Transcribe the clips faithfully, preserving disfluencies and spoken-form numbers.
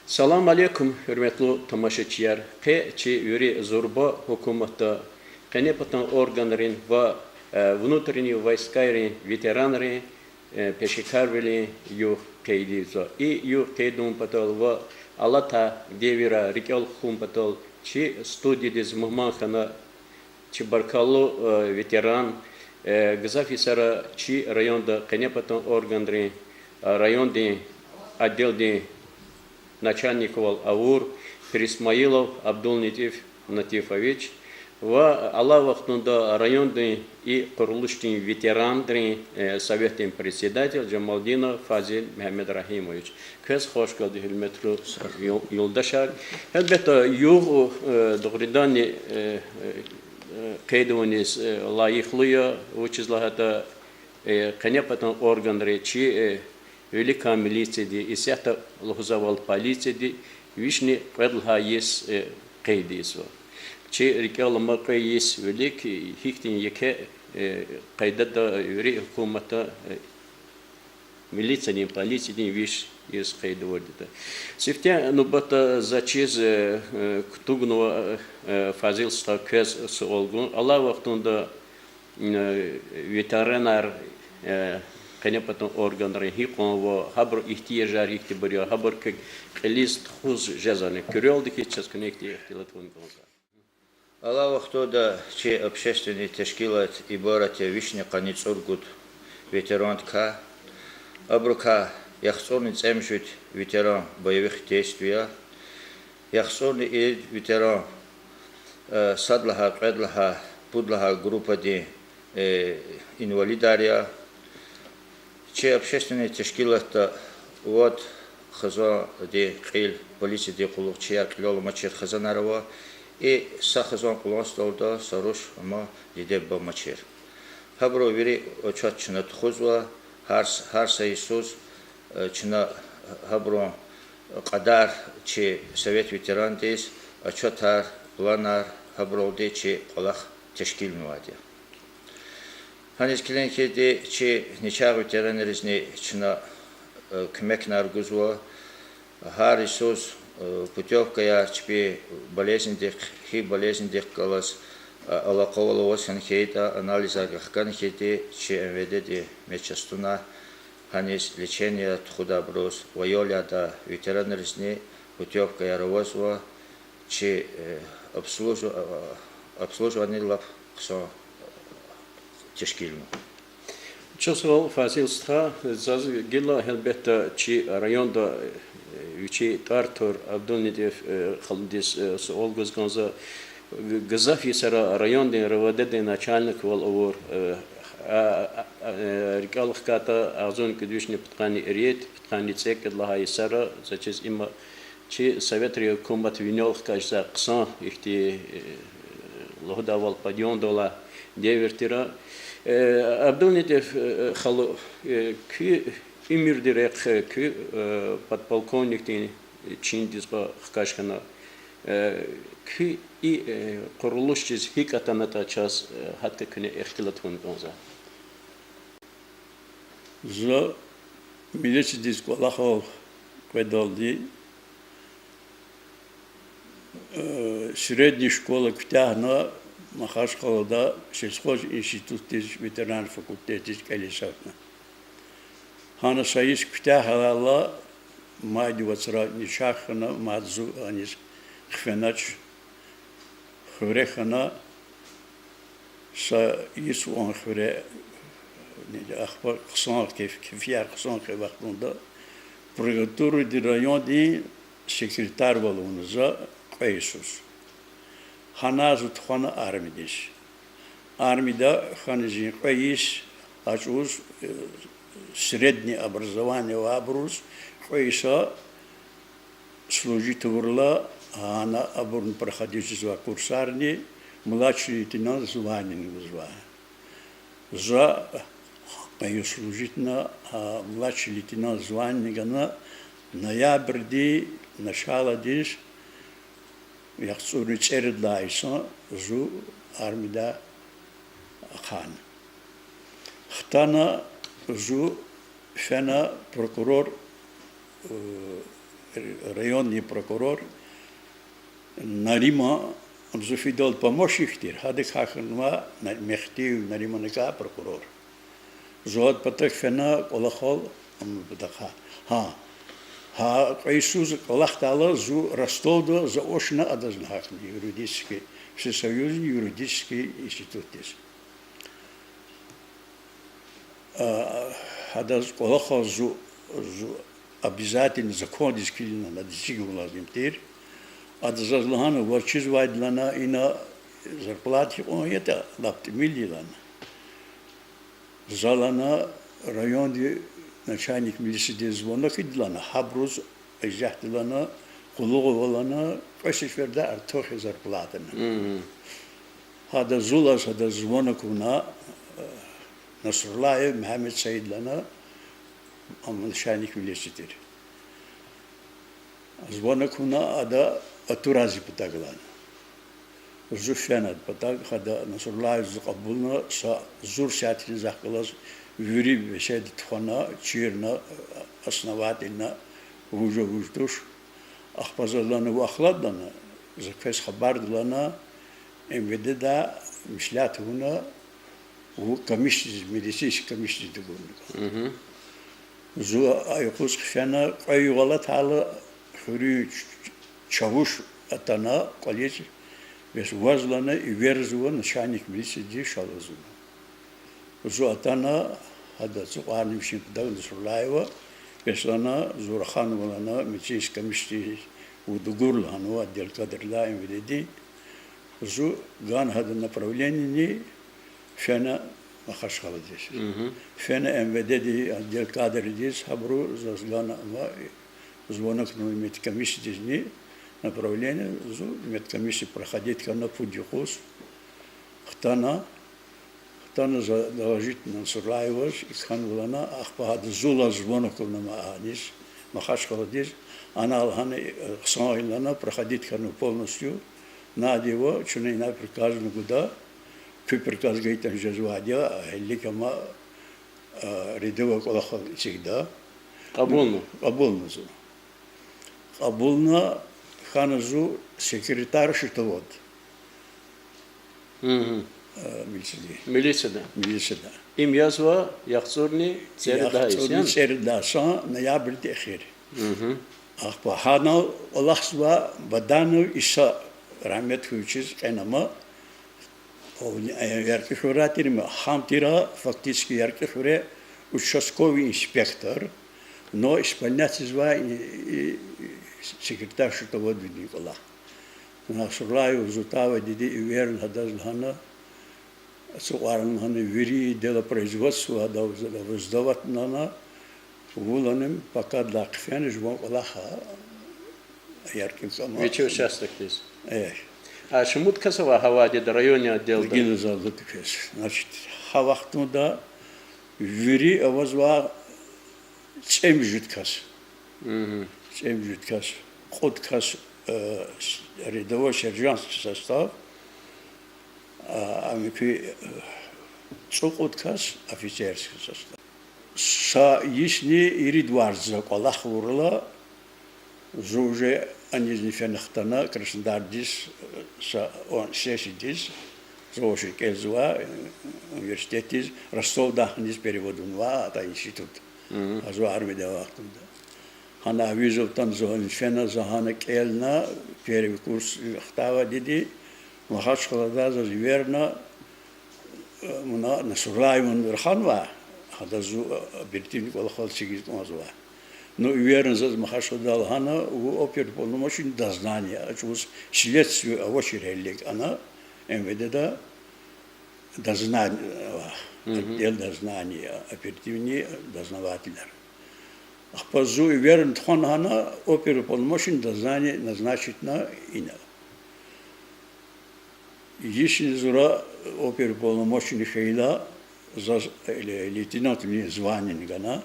Салам алейкум, гьуьрметлу тамашачияр! Къе чи вири зурба гьукуматда къенепатан органрин ва внутренние войскайрин ветеранрин пешекарвилин югъ къейд ийизва. И югъ къейд авун патал ва алатай девирар рикӀел хкун патал чи студиядиз мугьман хьана чи баркаллу ветеран, гзаф йисара чи районда къенепатан органрин райондин отделдин начальниквал авур Пирисмаилов Абдулнитиф Натифович ва алай вахтунда райондин и къурулушдин ветеранрин советдин председатель Жамалдинов Фазил Мегьамедрагьимович. Квез хош гелди, гьуьрметлу юлдашар. Гьелбетда, югъ дугъриданни къейд авуниз лайихлу я, вучиз лагьайтӀа къенепатан органри чи виликан милицияди, исятда лугьузвайвал полицияди вишни кьвед лагьай йис къейд ийизва. Чи рикӀел алама кьве йис вилик гьихьтин еке къайдада вири гьукуматда милициядин, полициядин виш йис къейд авурди я. Сифте нубатда за чиз кутугнава, Фазил стха, квез суал гун. Алай вахтунда ветеранар къенепатан органрин гьикьван ва гьабурун игьтияжар гьихьтинбур я, гьабур квек кьилиз тухуз жезвани? Куьрелди хьиз чаз куьне ихьтин ихтилат авун кӀанзава. Алай вахтунда чи общественный тешкилат ибарат я вишни къанни цӀуругуд ветерандикай. Абурукай яхцӀурни цӀемуьжуьд ветеран боевых действий я, яхцӀурни ирид ветеран сад лагьай, кьвед лагьай, пуд лагьай группадин инвалидар я. Чи общественный тешкилатда вад хизандин кьил, полициядин къуллугъчияр кьилел амачир хизанар ава, и са хизан къулансталда са руш ама диде-буба амачир. Гьабурун вири отчёт чна тухузва, гьар с-, гьар са йисуз чна гьабурун кьадар чи Совет ветерандиз отчётар, планар гьабуралди чи кӀвалах тешкилнавайди я. Гьаниз килигна хьайитӀа, чи начагъ ветеранризни чна куьмекар гузва. Гьар йисуз путёвкаяр чпи болезньдихъ, гьи болезньдихъ галаз алакъавал аваз хьайитӀа, анализар ахкана хьайитӀа, чи МВД-дин медчастунар гьаниз лечение тухудайбуруз ва ял ядай ветеранризни путёвкаяр авазва, чи обслуживание лап хъсан тешкилнава. Чухсагъул, Фазил стха. Заз гила, гьелбетда, чи районда вичи тӀвар тур Абдулнитиф халудиз суал гуз кӀанзава. Гзаф йисара райондин РВД-дин начальниквал авур, рикӀел хкайтӀа, агъзурни кӀуьд вишни пудкъанни ирид, пудкъанни цӀекӀуьд лагьай йисара, за чиз, има чи советрин гьукумат винел хкажзавай хъсан ихьтин, лугьудайвал, подъёмдал алай девир тир. Абдулнитиф халу, куь уьмуьрдин рехъ, куь подполковникдин чиндиз хкаж хьана, куь и къурулушдиз гьикӀ атанатӀа чаз, гьадакай куьне ихтилат авун кӀанзава. За милициядиз кӀвалахал къведалди средний школа куьтягьна, Махачкъалада сельхоз институтдиз, ветеринарный факультетдиз кӀелиз акъатна. Гьана са йис куьтягьайла, майдин вацра начагъ хьана, мад зун аниз хъфенач, хуьре хьана, са йис ван хуьре, ахпа хъсан кеф-, кефияр хъсан хьайи вахтунда прокуратурадин райондин секретарвал авуна за кьве йисуз. Гьана зун тухвана армиядиз. Армияда хьана зи кьве йис, а чӀавуз среднее образование авайбуруз кьве йиса служить авурла, гьана абурни проходить жезвай курсарни, младший лейтенант званиени гузвай. За кьве йис служитьна, младший лейтенант званиени гана, ноябрдин началодиз, яхцӀурни цӀерид лагьай йисан зун армиядай ахъайна. Хтана зун, фена прокурор, районный прокурор Нариман, зи фидал помощник тир, гьадакай хьанва На-, Мехтиев Нариманакай прокурор. Зун адан патав фена кӀвалахал, ам патахъай. Гьа. Гьа кьве йисуз кӀвалахдайла зун Ростовда заочно адаз лагьана, юридический, всесоюзный юридический институтдиз. А, гьадаз кӀвалахал зун, зун обязательно закондиз килигна, ада эцигун лазим тир. Ада заз лагьана, ваз чизвайди лагьана, ина зарплата гьикьван ятӀа, лап тӀимил я лагьана. За лагьана, райондин начальник милициядиз звонок ийиди лагьана, гьабуруз исятда лагьана, къуллугъ ава лагьана, кьве сеферда артух я зарплатани. Гьада зулаз гьада звонок авуна, Насруллаев Мегьамед Саид лагьана, ам начальник милиции тир. Звонок авуна, ада атурай зи патав лагьана. Зун фена адан патав, гьада Насруллаев зун кьабулна, са зур сят хьиз захъ галаз вири беседа тухвана, чирна, основательно, вуж-вуж туш. Ахпа заз лагьана, вун ахлад лагьана, за квез хабарда лагьана, МВД-дай меслят авуна, вун комиссиядиз, медицинский комиссиядиз тагурна. Зун а юкъуз хъфена, кьве югъ алатайла, хуьруьн ч-, чавуш атана кӀвализ, бес ваз лагьана, эверзава начальник милициядиз ша лугьузва. Зун атана, гьада ацукьарна вичин патав Насруллаева, бес лагьана, зун раханва лагьана медицинский комиссиядиз, вун тагур лагьанва отдел кадрдай МВД-дин. Зун гана гьадан направлениени, фена Махачкъаладиз. Фена МВД-дин отдел кадрдиз, гьабуру заз гана ама, звонок авуна медкомиссиядизни, направление, зун медкомиссия проходить хьана пуд юкъуз. Хтана, хтана за доложить Насруллаеваз, икӀ хьанва лагьана, ахпа гьада зулаз звонок авуна ма аниз, Махачкъаладиз, ана лагьана, хъсан я лагьана, проходить хьана полностью, нади ва чна ина приказни гуда, куь приказ гайитӀани жезвайди я, гьелелиг ама, рядовой кӀвалахал эцигда. Кьабулна? Кьабулна зун. Кьабулна, хьана зун секретарь счетовод. Милицияда. Милицияда. Им язва яхцӀурни цӀерид лагьай йис, яни? ЦӀерид лагьай йисан, ноябрдин эхир. Ахпа гьанал кӀвалахзава Баданов Иса, рагьмет хьуй вичиз, кьена ама, яркьи хуьряй тир ама, гьам тир фактически яркьи хуьре участковый инспектор, но исполнять ийизвай секретарь счетоводвидин кӀвалах. Насруллаев зун тавайди я, эверна гьадаз лагьана, ацукьарна лагьана, вири делопроизводствода сдавать авуна, вун лагьана, пакадилай хъфена жуван кӀвалах яркьи кама. Вичин участокдиз. А шумуд кас авай гьа вахтунда районный отделда? Гила заз лугьуда квез. Значит, гьа вахтунда вири авазва цӀемуьжуьд кас. ЦӀемуьжуьд кас. Кьуд кас рядовой сержантский состав, ам куь цӀукьуд кас офицерский состав. Са йисни ирид варз за кӀвалах авурла, зун уже анизни фена хтана Краснодардиз, са сессиядиз, зун уже кӀелзава университетдиз, Ростовдай гьаниз перевод авунва, атай институт. Азва армияда авай вахтунда. Гьана вызов атана, зун фена, за гьана кӀелна, первый курс хтайвайди я, Махачкъаладай заз эверна, муна Насруллаеван раханвай, гьадаз зун оперативный кӀвалахал эцигиз кӀанзавай. Ну, эверна заз Махачкъаладай, лагьана, вун оперуполномоченный дознания, а чӀавуз следствие авачир гьелелиг ана, МВД-да дознание, отдел дознания, оперативный дознавателар. Ахпа зун эверна тухвана гьана, оперуполномоченный дознания назначитьна ина. Йисни зура оперуполномоченный хьайила, заз лейтенантвилин званиени гана.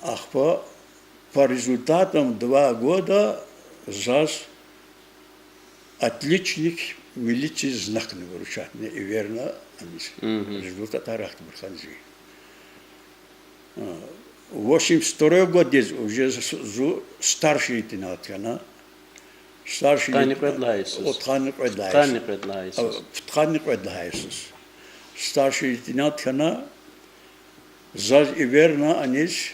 Ахпа по результатам два года заз отличник милиции знакни вручатьна, эверна аниз. Результатар ахьтинбур хьана зи. Восемьдесят второй годдиз уже зу старший лейтенант хьана. Старший лейтенант. Пудкъанни кьвед лагьай йисуз. Пудкъанни кьвед лагьай йисуз. Пудкъанни кьвед лагьай йисуз. Пудкъанни кьвед лагьай йисуз. Старший лейтенант хьана, заз эверна аниз,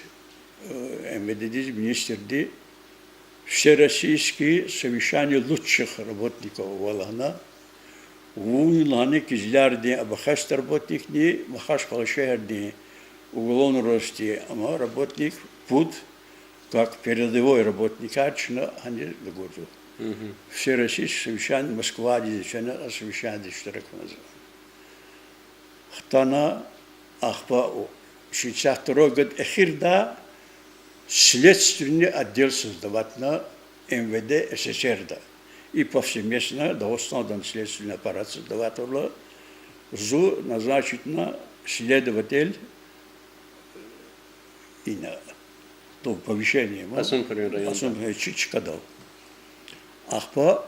э, МВД-диз министрди, всероссийский совещание лучших работников ава лагьана. Вун лагьана Кизлярдин, Абахесдин работникни, Махачкъала шегьердин уголовный розыскдин ама работник, пуд, как передовой работникар чна гьаниз гурзава. Всероссийский совещание Москвадиз чна а совещаниеда иштиракна. Хтана, ахпа у шестьдесят второй год эхирда следственный отдел создаватна МВД СССР-да. И повсеместно Дагъустанда следственный аппарат создаватурла, зу назначитна следователь ина, то повышение ма, Кьасумхуьруьн районда. Кьасумхуьр чи-, чкадал. Ахпа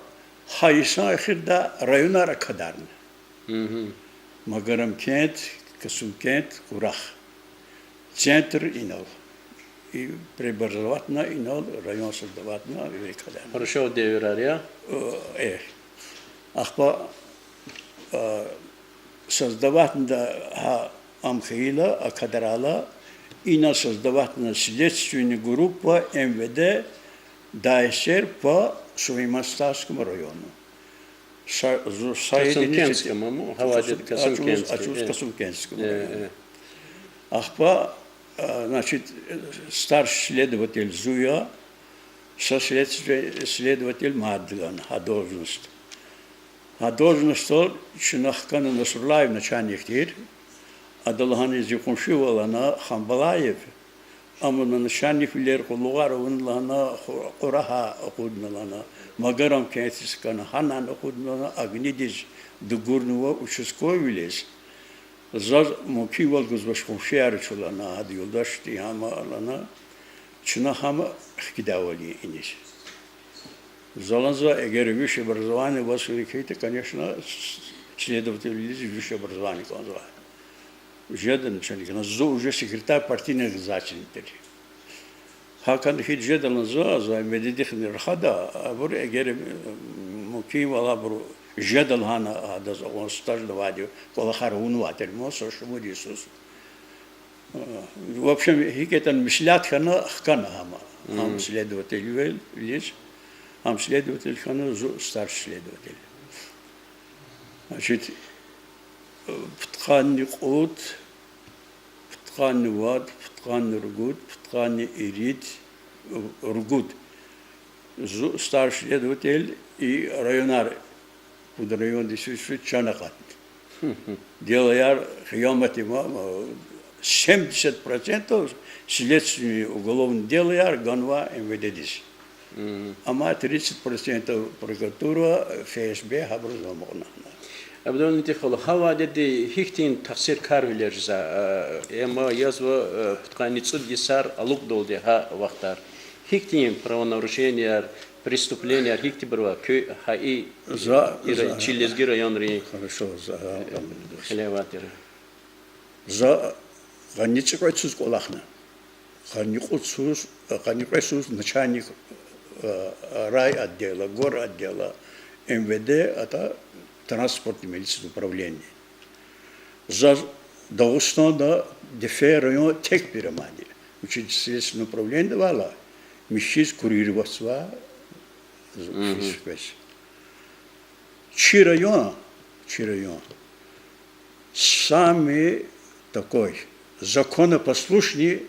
гьа йисан эхирда районар акадарна. Магарамкент, Касумкент, Курах. Центр инал. И преобразоватна инал, район создаватна, вири акадарна. Хрущёв девирар я? Э, э. Ахпа, э, создаватна гьа ам хьайила, акадарайла, ина создаватна следственная группа МВД ДАССР по Сулейман-Стальскому району. Са-, зу-, са единица Касумкентскому, гьа вахтунда Касумкентский, ачуз, ачуз Касумкентскому району. Ахпа, а, значит, старший следователь зу я, са следствие-, следователь мад гана гьа должность. Гьа должностьдал чна хкана Насруллаев начальник тир, ада лагьана зи къунши вал ана Ханбалаев, ам ана начальниквилер къуллугъар авуна лагьана, Къу-, Къурагьа акъудна лагьана, Магарамкентдиз хкана, гьанани акъудна лагьана, Агнидиз дугурнава участковыйвилиз. Заз мумкинвал гузвач къуншияр чу лагьана, гьада юлдашди гьама лагьана, чна гьама хкидайвал я иниз. За лагьана, за эгер высшее образование ваз хьайитӀа, конечно, следовательвилиз высшее образование кӀанзавай. Жеда начальник, но зун уже секретарь партийной организации тир. ГьакӀ хьайила жеда лагьана за, за МВД-дихъни рахада, абур эгер, м, мумкинвал абур жеда лагьана, гьадаз акьван стаж авайди, кӀвалахар авунвай тир ман, са шумуд йисуз. В общем, гьикӀ ятӀани меслят хьана, хкана гьама. Гьам следовательвилиз, гьам следователь хьана, зун старший следователь. Значит, пудкъанни кьуд, пудкъанни вад, пудкъанни ругуд, пудкъанни ирид, ругуд. Зун старший следователь и районар, пуд райондиз физ чан акъатна. Делаяр къиямат има, семьдесят процентов следственный уголовный делаяр ганва МВД-диз. Амма тридцать процентов прокуратура, ФСБ, гьабуруз амукьна. Абдулмуталиб халу, гьа вадеди гьихьтин тахсиркарвилер жезва, э, ама язва, э, пудкъанни цӀуд йисар алукьдалди гьа вахтар? Гьихьтин правонарушенияр, преступленияр гьихьтинбур ава куь гьа и, за, и ра-, за, чи лезги районрин? Хорошо, за, хилеватра. За къанни цӀикьвед йисуз кӀвалахна. Къанни кьуд йисуз, къанни кьве йисуз начальник, э, райотдела, горотдела, МВД, атӀа транспортный милицияди управление. Заз Дагъустанда ДФ район тек пир амайди. Вучиз следственный управлениедал михьиз курироватьзава, физ-физ. Чи район, чи район самый такой законопослушный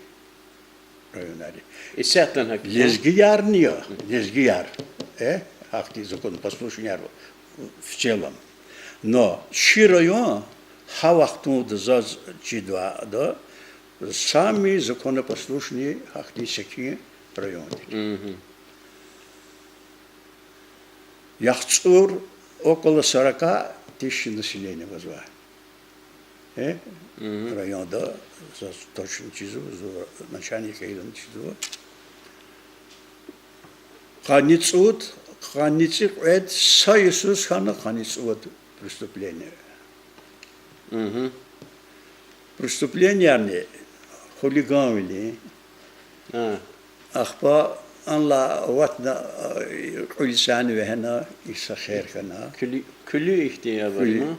районар я. Исятдани гьакӀ я? Лезгиярни я, лезгияр. Э, гьахьтин законопослушныйяр в целом. Но чи район гьа вахтунда заз чидайвал ада самый законопослушный гьахьтин секин район тир. ЯхцӀур, около сорока тысяч населения гвазвай. Э? Районда, заз точно чизва, зун начальник хьайила чизва. Къанни цӀуд, къанни цӀикьвед, са йисуз хьана къанни цӀувад преступление. Преступлениярни: хулиганвилин, А. Ахпа анлай аватна, а, кьуьл сана вегьена, и са хер хьана. Куьлуь, куьлуь ихьтин авазма?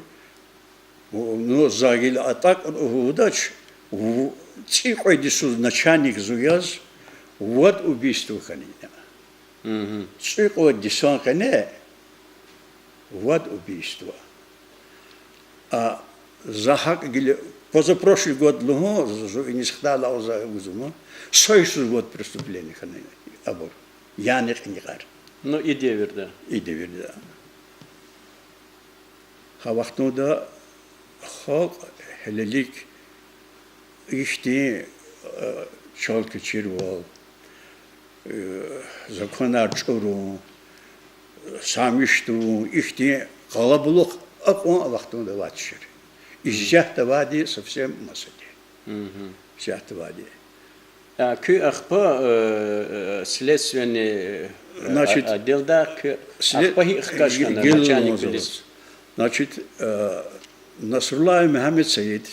Ну, за гила атӀа кьуна лугьудач, в-, цӀикьвед йисуз начальник зун яз, вад убийство хьана ина. ЦӀикьвед йисан къене вад убийство. А за гьакӀ гила, позапрошлый год лугьун, зу иниз хтайла за гузуна, са йисуз вад преступление хьана абур. Яни кьиникьар. Ну, и девирда. И девирда. Гьа вахтунда халкь гьелелик ихьтин, э, чал кечирвал, э, законар чӀурун, самиш тавун, ихьтин къалабулух акьван а вахтунда авачир. Исятда авайди совсем масади. Исятда авайди. А, куь ахпа, э, э, следственный, э, Значит, отделда куь след-, ахпа гьикӀ хкаж хьана, гел начальник лугьузва. Значит, э, Насруллаев Мегьамед Саид,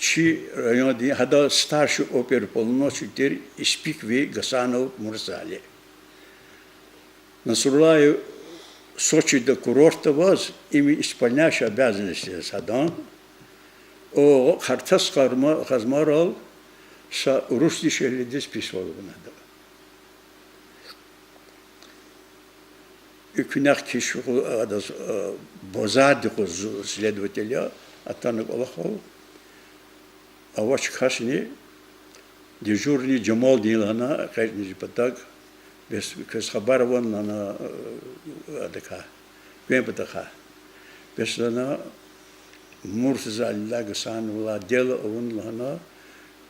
чи райондин, гьада старший оперуполномоченный тир, испикви Гасанов Мурзали. Насруллаев Сочида курортда аваз, им исполняющий обязанности яз гьадан, о, Хартас Хазма-, Хазмарал са урусдин шегьлидиз писвал авуна ада. И куьнахъ киш хьу-, адаз, э, базардихъ зу-, следователь я, атана кӀвалахал. Авач касни, дежурный Жамалдин лагьана, экъечӀна зи патав, бес квез хабар авани лагьана, э, адакай, квен патахъай. Бес лагьана, Мурзалидилай, Гасановалай дело авуна лагьана,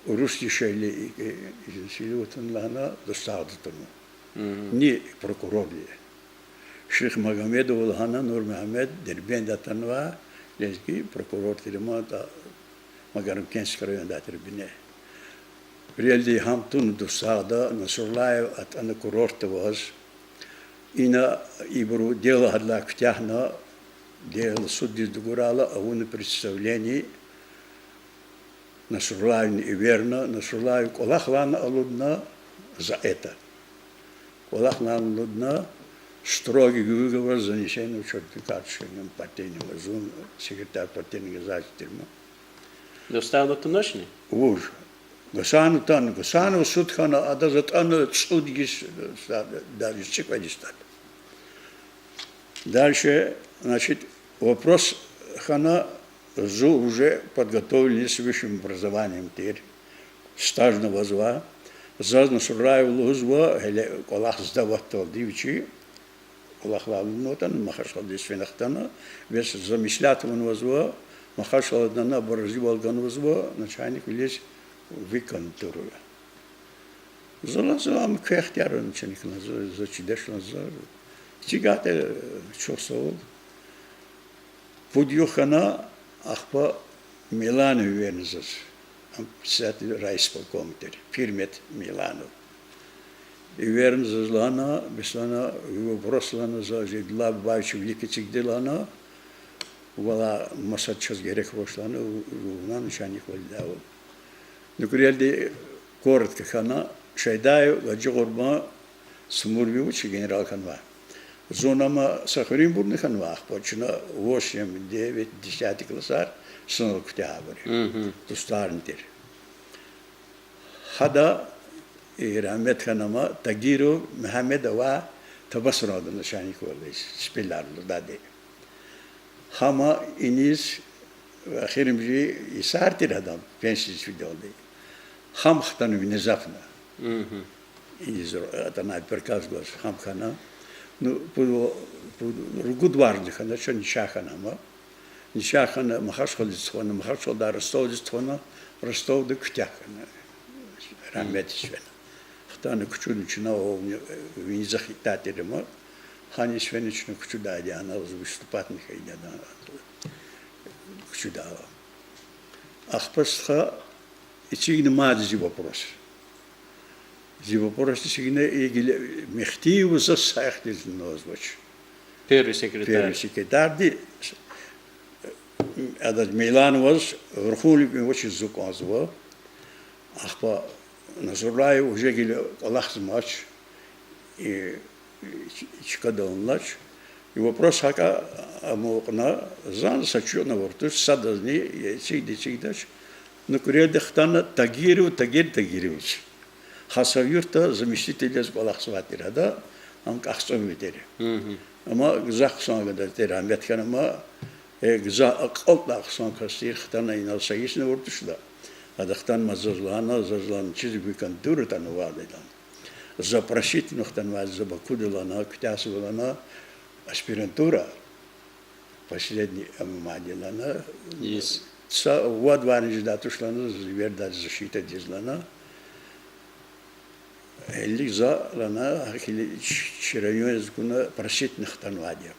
урусдин шегьли, э, изнасиловать авуна лагьана, дустагъда туна. Ни прокурор я. Шихмагомедова лагьана Нурмегьамед, Дербентдай атанвай, лезги прокурор тир ам, Магарамкентский райондай тир бине. Куьрелди, гьам туна дустагъда, Насруллаев атӀана курортда аваз. Ина ибуру дело гьадалай куьтягьна, дело суддиз дугурайла, авуна представление, Насруллаевни эверна, Насруллаев кӀвалахлана алудна за это. КӀвалахлана алудна, строгий выговор, занесение в учётную карточку, партийный, зун секретарь партийный организации тирма. Дустагъда туначни? Вуж. Гасанов атана, Гасанов суд хьана, адаз атӀана цӀуд йис, даже цӀикьвед йис атӀана. Дальше, значит, вопрос хьана, зун уже подготовленный с высшим образованием тир, стажни авазва, заз Насруллаев лугьузва, гьеле кӀвалах сдаватдалди вичи, кӀвалахлай алуднаватӀани, Махачкъаладиз фена хтана, бес за меслят авунвазва, Махачкъаладани абур разивал ганвазва начальниквилиз, ви кандидатура. За лугьузва, ам квехъ тир, начальник лугьузва, за чидач лугьузва. ЭцигайтӀа, чухсагъул. Пуд югъ хьана, ахпа Миланов эверна заз. Ам председатель райисполкома тир, Пирмет Миланов. Эверна заз лагьана, бес лагьана, ви вопрос лагьана, за Жейдулла Бабаевичан вилик эцигда лагьана, валай маса чаз герек авач лагьана, вуна начальниквал ийидайвал. Ну, куьрелди, коротко хьана, Шайдаев Гьажи Къурбан Сумурович, генерал хьанвай. Зун ама са хуьруьнбурни хьанвай, ахпа чна восемь, девять, десятый классар санал куьтягьайбур я. Дустарни тир. Гьада и рагьмет хьана ама Тагиров Мегьамед авай Табасаранда начальниквал ийиз, сипелар лугьудайди. Гьама иниз, эхиримжи йисар тир адан, пенсиядиз фидалди. Гьам хтана внезапно. Иниз атӀанай приказ гваз гьам хьана. Ну, пуд, пуд, ругуд варз хьана, чун нича хьана ама. Нича хьана, Махачкъаладиз тухвана, Махачкъаладай Ростовдиз тухвана, Ростовда куьтягь хьана. Рагьметдиз фена. Хтана кучудна чна, о, вини, вини захъ итатирима. Гьаниз фена чна кучудайди я, ана выступатьни хьайиди я, ана кучудайла. Ахпа стха эцигна мад зи вопрос. Зи вопрос эцигна, и гила мехти вуж заз са ихтилатни авазвач. Первый секретарь. Первый секретарьди, адаз Милановаз, Рухунлу куьн авачиз зун кӀанзава. Ахпа Назруллаев уже гила кӀвалахзамач, и, чкадал алач. И вопрос гьакӀ амукьна, зани са чуьнуьхни авур туш, садазни эцигда-эцигдач. Ну, куьрелди хтана Тагиров, Тагир Тагирович. Хасавюртда заместитель яз кӀвалахзавай тир ада, ам кьахцӀумви тир. Амма гзаф хъсан гада тир, Агьмед хьана ма, э, гзаф акьалтӀай хъсан кас тир, хтана инал са йисни авур туш ада. Ада хтана ма заз лагьана, заз лагьана, чиз ви кандидатура атанвайди лагьана. Запросить авуна хтанвай за Бакуда лагьана, куьтягьзава лагьана, аспирантура. Последний ам мад я лагьана. Са вад варни жедай туш лагьана, заз эверда защитадиз лагьана. Гьелелиг за лагьана, гьахьтин чи райондиз гуна просить авуна хтанвайди я.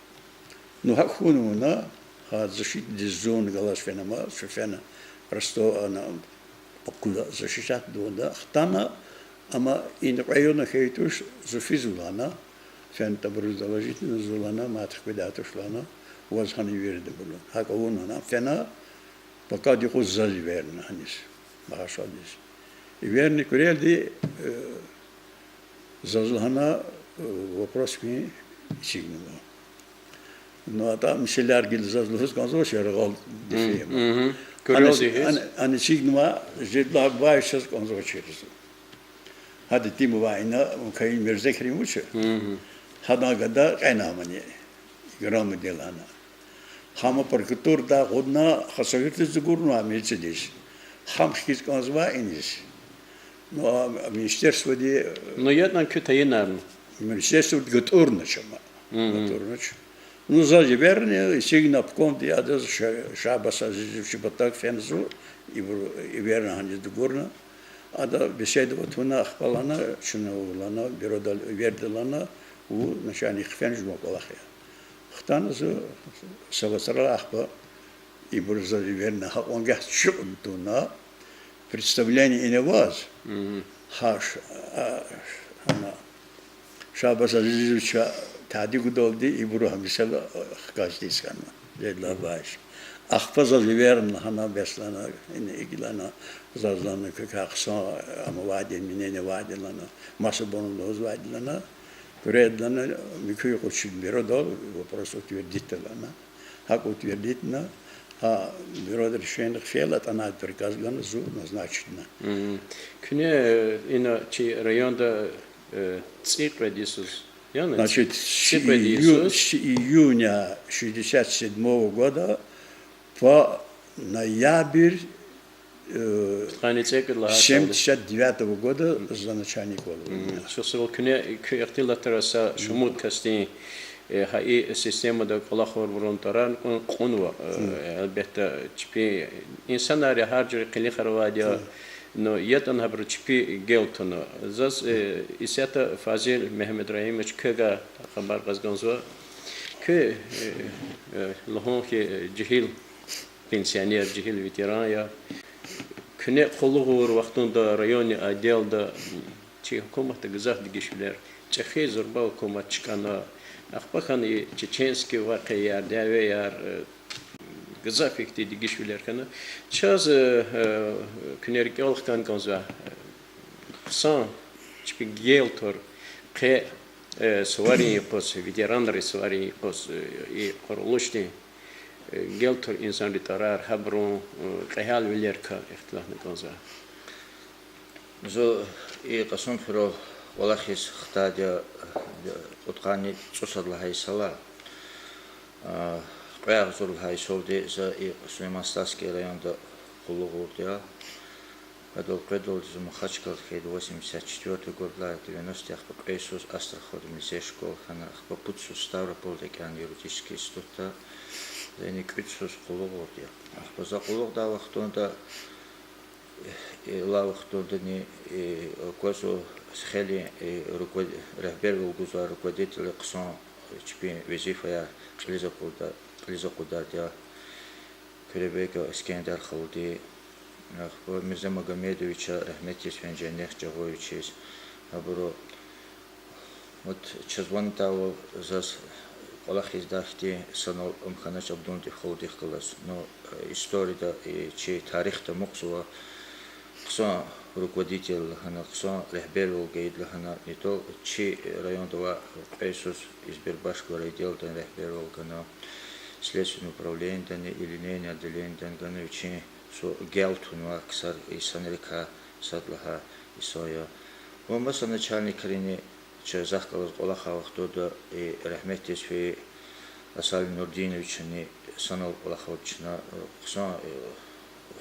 Ну, гьакӀ хьун авуна, гьа защитадиз зун галаз фена ма, чун фена просто ана Бакуда защищать авуна хтана, амма и кьве югъ хьайи туш, зун физва лагьана, фена абуруз доложить авуна, зун лагьана, мад хкведай туш лагьана, ваз гьана эверда абур лагьана. ГьакӀ авуна ана фена, пакад юкъуз заз эверна гьаниз, Магьашадиз. Эверна куьрелди, э, заз лагьана, э, вопрос куьн эцигнава. Ну, атӀа месэлаяр гила заз лугьуз кӀанзавач, яргъал дефе я ма. Куьрелди гьиз? Ана, ана эцигнава, Жедлагьбаевичаз кӀанзавачир зун. Гьада итим авай ина, Мукаил Мирзекрим вуч я? Гьадан гада кьена мани, грамота лагьана. Гьам прокуратурадай акъудна, Хасавюртдиз агурнава милицидиз. Гьам хкиз кӀанзава иниз. Ну, а министерстводи, ну, ятӀани куьн тайинарна? Министерстводи гатӀурнач ама. ГатӀурнач. Ну, заз эверна, эцигна обкомди, адаз Ша-, Шагьбаз Азизов чи патав фена зун, ибур эверна гьаниз дугурна. Ада беседовать авуна, ахпа лагьана, чна лагьана, бюродал эверда лагьана, вун начальник хъфена, жуван кӀвалах я. Хтана зун са вацралай ахпа ибур заз эверна, гьакьван гагь чуьгъ туна, представление ина аваз, гьа ш-, а, ана, Шагьбаз Азизовича тади гудалди ибуру гьа месэла хкаждиз хьана, Жедлагьбаевич. Ахпа заз эверна лагьана, бес лагьана, ина икӀ лагьана, заз лагьана, квекай хъсан ам авайди, мнение авайди лагьана, масабурни лугьузвайди лагьана, куьрелди лагьана, муькуь юкъуз чи бюродал вопрос утвердить лагьана. ГьакӀ утвердитьна, гьа бюродин решение хъфейла, атӀана приказ гана, зун назначитьна. Куьне, э, ина чи районда, э, цӀикьвед йисуз, яни? Значит, с июня шестьдесят седьмого года по ноябрь, э, семьдесят девятого года за начальник вал. Чухсагъул, куьне, куь ихтилатра са шумуд касдин, э, гьа и системада кӀвалахайбурун тӀварар кьун-, кьунва, э, гьелбетда, чпи инсанар я, гьар жуьре къилихар авайди я, ну, ятӀани гьабуру чпи гел туна. Заз, э, исятда Фазил Мегьамедрагьимович, квевай хабар кьаз кӀанзава. Куь, э, э, лугьун хьи, э, жегьил пенсионер, жегьил ветеран я. Куьне къуллугъ авур вахтунда районный отделда, чи гьукуматда гзаф дегишвилер, чӀехи зурба гьукумат чкӀана, ахпа хьана и чеченский вакъиаяр, дявеяр, э, гзаф ихьтин дегишвилер хьана. Чаз, э, э, куьне рикӀел хкана кӀанзава, э, хъсан чпи гел тур, къе, э, суварин юкъуз, ветеранрин суварин юкъуз, э, и къурулушдин, э, гел тур инсанрин тӀварар, гьабурун, э, кьегьалвилер квай ихтилатна кӀанзава. Зун и Кьасумхуьрел кӀвалахиз хтайди я, э, кьудкъанни цӀусад лагьай йисалай, э, кьве агъзур лагьай йисалди за и Сулейман-Стальский районда къуллугъ авурди я. Гьадал къведалди зун Махачкъалада хьайиди, восемьдесят четвёртый годлай, девяностый, ахпа кьве йисуз Астраханьда лицей-школа хьана, ахпа пуд йисуз Ставрополда кӀелна юридический институтда, за ина кӀуьд йисуз къуллугъ авурди я. Ахпа за къуллугъдай вахтунда, э, алай вахтундани, э, аквазва хейлин, э, руковод-, регьбервал гузвай руководителрин хъсан, э, чпин везифаяр кьилиз акъудда-, кьилиз акъуддарди я. Куьребегов Эскендер халуди, ахпа Мирзе Магомедовича, рагьметдиз фена, Женнет Жагъуевичаз, абуру. Вот чаз ван атайвал, заз кӀвалахиз хьайи санал ам хьанач Абдулатиф халудихъ галаз. Ну, э, историяда, э, чи тарихда амукьзава, хъсан руководитель лагьана, хъсан регьбервал гайид лагьана, не то чи районда авай кьве йисуз избирбаш гвай райотделдани регьбервал гана, следственный управлениедани, и линейный отделениедани гана, вичин са гел тунвай ксар, инсанрикай сад лагьай инсан я. Ва маса начальникрини чаз захъ галаз кӀвалахай вахтунда и рагьметдиз фейи Асави Нурдиновичани санал кӀвалахал чна, э, хъсан, э,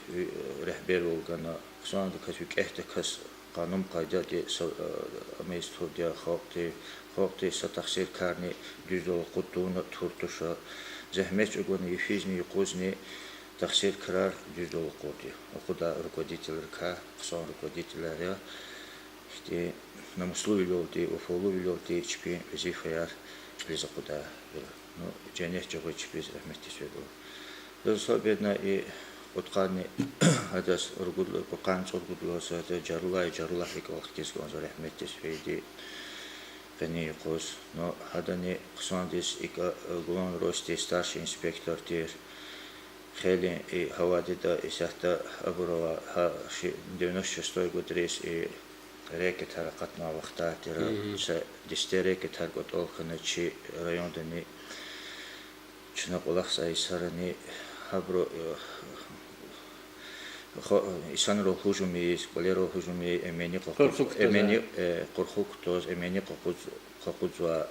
ви-, регьбервал гана, хъсандаказ, викӀегьдаказ къанун-къайдада са, э, амайиз турди я халкьди, халкьдин са тахсиркарни дуьздал акъуд тавуна тур туш. Зегьмет чӀугуна йифизни юкъузни тахсиркарар дуьздал акъуд я. Акъудай руководителрикай хъсан руководителар я. Ихьтин намуслувилелди, вафалувилелди чпин везифаяр кьилиз акъудайбур. Ну, женнет жагъур чпиз, рагьметдиз фейибур. Заз особенно и кьудкъанни, гьадаз ругуд-, кьудкъанни цӀуд гуд лагьай са жагъурай, жагъурай икӀ вахт хкиз кӀанзава рагьметдиз фейиди къенин юкъуз. Ну, гьадани хъсандиз икӀ, э, Главный рости старший инспектор тир. Хейлин и гьавадида исятда абур ава, гьа ши-, девяносто шестой годриз и рекетар акъатнавай вахтар тир, са десте рекетар кӀватӀал хьана чи райондани, чна кӀвалахзавай йисарани, гьабуру, э, хо-, инсанрал гьужум ийиз, кӀвалерал гьужум ийиз, эменни къакъудз-, къурху кутаз, эменни, э, къурху кутаз, эменни къакъудз-, къакъудзавай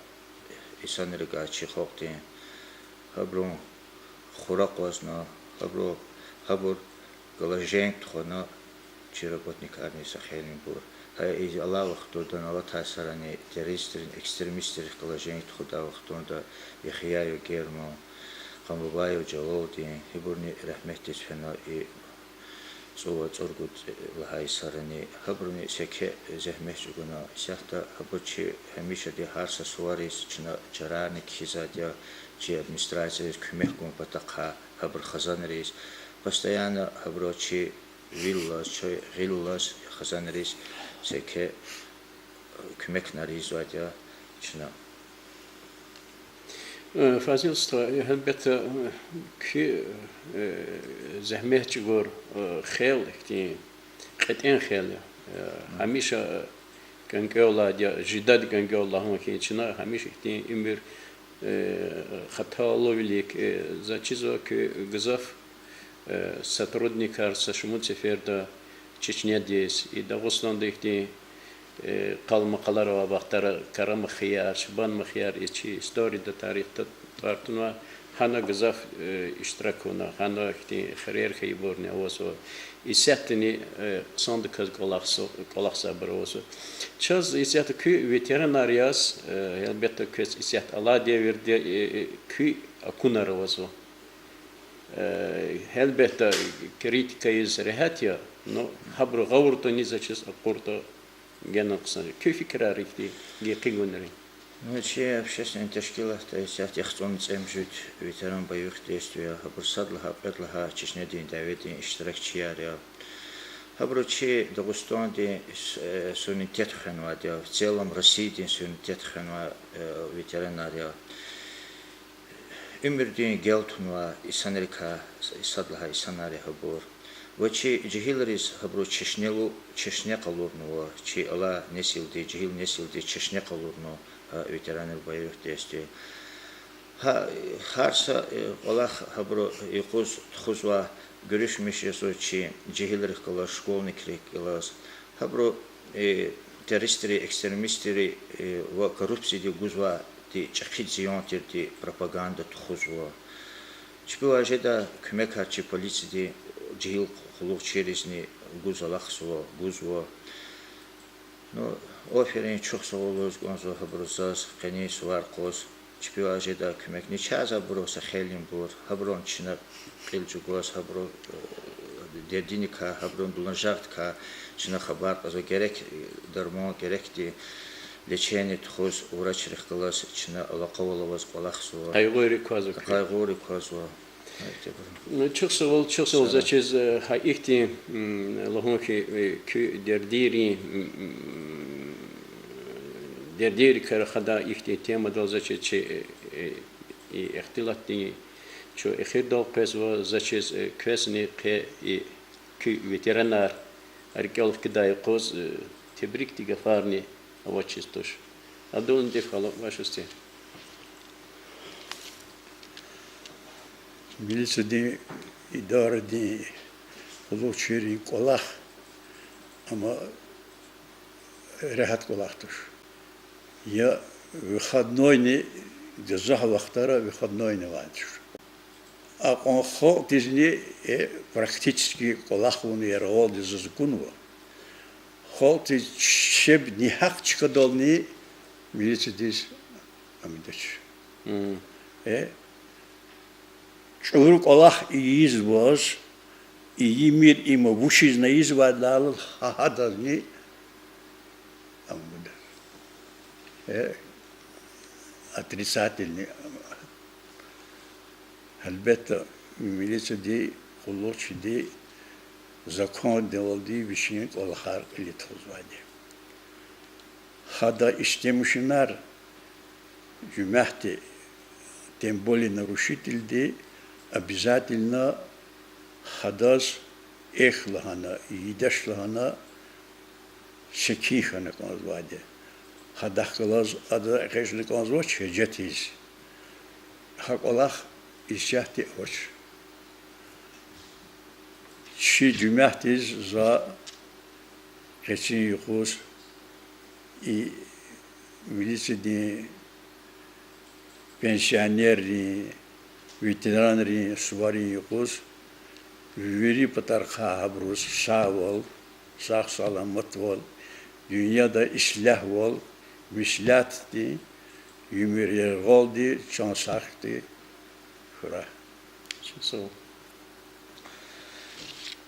инсанрикай чи халкьдин, гьабурун хура акъвазна, гьабуру, гьабур галаз женг тухвана, чи работникарни са хейлинбур. Гьа и алай вахтунда алатай йисарани террористрин, экстремистрихъ галаз женг тухудай вахтунда Яхияев Герман, Къамбабаев Жалалдин, ибурни рагьметдиз фена и цӀувад, цӀуругуд лагьай йисарани, гьабуруни секе зегьмет чӀугуна. Исятда гьабур чи гьамишади гьар са сувариз чна чарарни кхьизвайди я, чи администрацияриз куьмек гун патахъай гьабурун хизанриз. Постоянно гьабуру чи вил алаз, чи гъил алаз хизанриз секе куьмекнар ийизвайди я чна. Э, Фазил стха, э, гьелбетда, э, куь, э, зегьмет чӀугур, э, хел ихьтин кьетӀен хел я. Э, гьамиша, э, кӀанкӀевлайди я, жидад кӀанкӀевлай лагьун хьи, чна гьамиша ихьтин уьмуьр, э, хаталувилик, э, заз чизва куь гзаф э, сотрудникар са шумуд сеферда Чечнядиз, и Дагъустанда ихьтин, э, къалмакъалар авай вахтара Карамахияр, Шабанмахияр, и чи историяда, тарихда тӀвар тунва, гьана гзаф, э, иштирак авуна, гьана ихьтин хирер хьайибурни авазва. Исятдани, э, хъсандаказ кӀвалахза-, кӀвалахзавайбур авазва. Чаз исятда куь ветеранар яз, э, гьелбетда, квез исятда алай девирда, э, э, куь акунар авазва. Э, гьелбетда, критика ийиз регьят я, но гьабуру гъавурда ни заз чиз акъуртӀа генани хъсан я. Куь фикирар ихьтин гекъигунрин? Ну, чи общественный тешкилатда исятда яхцӀурни цӀемуьжуьд ветеран боевых действий я, гьабур сад лагьай, кьвед лагьай Чечнядин дяведин иштиракчияр я. Гьабуру чи Дагъустандин с-, э, суверенитет хвенвайди я, в целом Россиядин суверенитет хвенвай, э, ветеранар я. Уьмуьрдин гел тунвай инсанрикай сад лагьай инсанар я гьабур. Ва чи жегьилриз гьабуру чешнелу-, чешне къалурнава, чи алай несилди, жегьил несилди чешне къалурнава гьа ветеранрин боевых действий. Гьа, гьар са, э, кӀвалах гьабуру юкъуз тухузвай, гуьруьшмиш жезва чи жегьилрихъ галаз, школьникрихъ галаз. Гьабуру, э, террористрин, экстремистри, э, ва коррупцияди гузвайди чӀехи зиян тирди пропаганда тухузва. Чпивай жедай куьмекар чи полициядин жегьил къуллугъчийризни гуз алахъзава, гузва. Ну, аферин, чухсагъул лугьуз кӀанзава гьабуруз заз къенин сувар къуз. Чпивай жедай куьмекни чаз, абуру са хейлинбур, гьабурун чна кьил чӀугваз, гьабурун, э, дердиникай, гьабурун дуланажагъдикай чна хабар кьазва, герек, э, дарман, герекди лечение тухуз врачрихъ галаз чна алакъавал аваз кӀвалахзава. Къайгъуйрик квазва. Къайгъуйрик квазва. Ну, чухсагъул, чухсагъул, заз чиз, э, гьа ихьтин, м, лугьун хьи, э, куь дердийрин, м, дердийрикай рахадай ихьтин темадал заз чиз чи, э, э, и ихтилатдин чун эхирдал къвезва, заз чиз, э, квезни къе и куь ветеранар, рикӀел хкидай юкъуз, э, тебрикдин гафарни авачиз туш. Абдуллатиф халу, ваш устӀа. Милицидин идарадин къуллугъчийрин кӀвалах, амма регьят кӀвалах туш. Я выходнойни, гзаф вахтара выходнойни авай туш. Акьван халкьдизни, э, практически кӀвалах авуна яргъалди заз акунва. Халкьдиз чеб нагьакь чкадални милицидиз ам ийидач. Э, чӀуру кӀвалах ийизваз, ийимир, им вучиз ийизвайди лагьайла, гьа-, гьадазни ам гуда. Э, отрицательный. Гьелбетда, милицидин къуллугъчиди закондалди вичин кӀвалахар кьиле тухузвайди. Гьада истемишунар жуьмятди, тем более нарушительди, обязательно гьадаз эхь лагьана, ийидач лагьана, секин хьана кӀанзавайди. Гьадахъ галаз ада экъечӀна кӀанзавач гьуьжетиз. Гьа кӀвалах исятда авач. Чи жуьмятдиз за къенин юкъуз и милицидин, пенсионеррин, ветеранрин суварин юкъуз вири патарихъай гьабуруз сагъвал, сагъ-саламатвал, дуьньяда ислягьвал, меслятдин уьмуьр яргъалди, чан сагъди хьурай.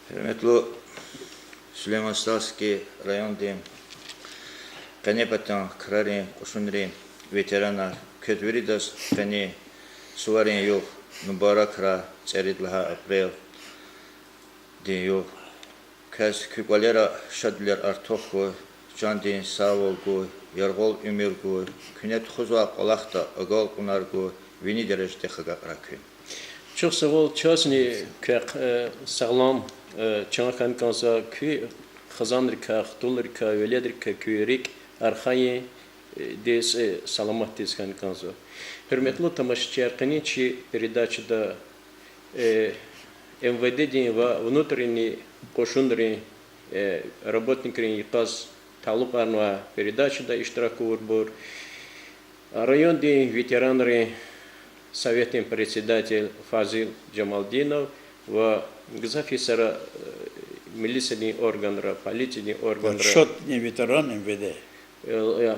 Гьуьрметлу Сулейман-Стальский райондин къенепатан крарин кьушунрин ветеранар, квез виридаз къенин суварин югъ мубаракрай, цӀерид лагьай апрелдин югъ. Квез куь кӀвалера шадвилер артух хьуй, чандин сагъвал гуй, яргъал уьмуьр гуй, куьне тухузвай кӀвалахда агалкьунар гуй, вини дережадихъ агакьрай куьн. Чухсагъул, чазни квехъ, э, сагълам, э, чан хьана кӀанзава, куь хизанрикай, хтулрикай, веледрикай куь рикӀ архайин, э, диз, э, саламатдиз хьана кӀанзава. Гьуьрметлу тамашачияр, къенин чи передачада, э, МВД-дин ва внутренний кьушунрин, э, работникрин йикъаз талукьарнавай передачада иштирак авурбур, райондин ветеранрин советдин председатель Фазил Джамалдинов ва гзаф йисара, э, милициядин органра, полициядин органра. Почётный ветеран МВД. Э, э,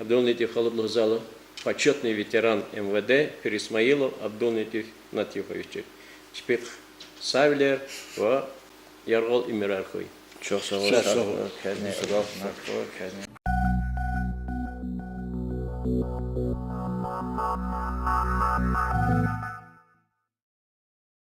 Абдуллатиф халу лугьузва, почётный ветеран МВД Пирисмаилов Абдуллатиф Натифович. Чпихъ сагъвилер ва яргъал уьмуьрар хьуй. Чухсагъул, чухсагъул.